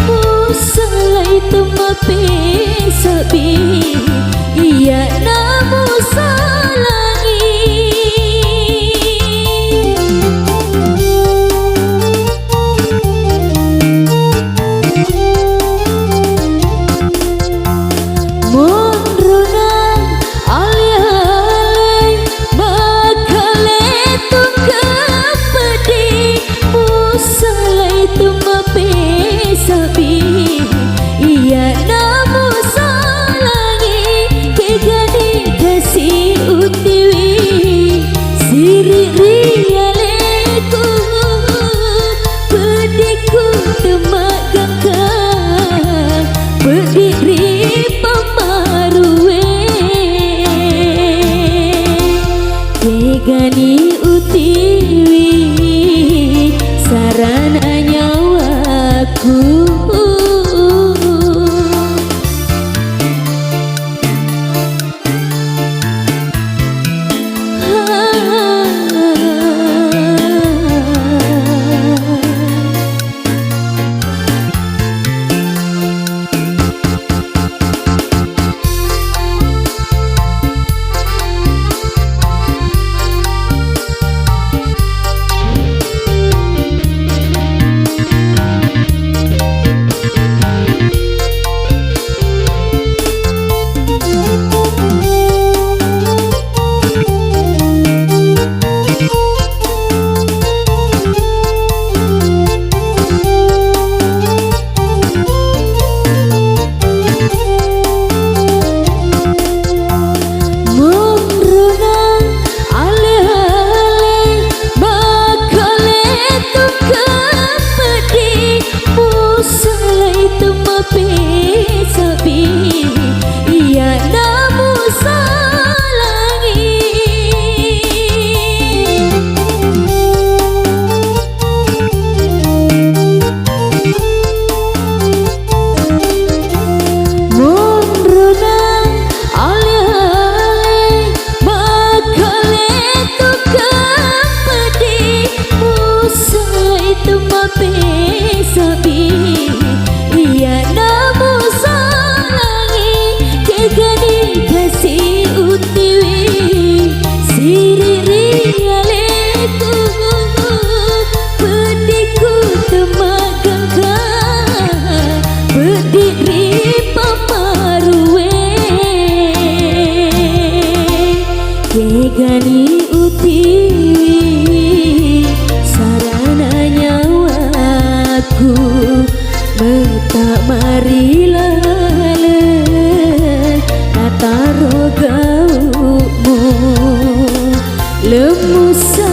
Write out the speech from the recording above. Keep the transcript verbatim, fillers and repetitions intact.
Musalai temmappesabbi, iya namusalangi. Monrona ale-ale, makale tu kepedi, musalai tu mappesabbi, iya namusalangi, kegani kasi utiwi, siri ri aleku, peddiku temagangka, peddi ri pammarue. Kegani utiwi sarana nyawaku. Monrona ale-ale, makale tu kepedi, musalai temmappesabbi, iya namusalangi. Monrona ale-ale, makale tu kepedi, musalai temmappesabbi, iya namusalangi, kegani kasi utiwi, siri ri aleku, peddiku temagangka, peddi ri pammarue. Kegani utiwi sarana nyawaku, metta marilaleng nataro gau'mu, lemmusa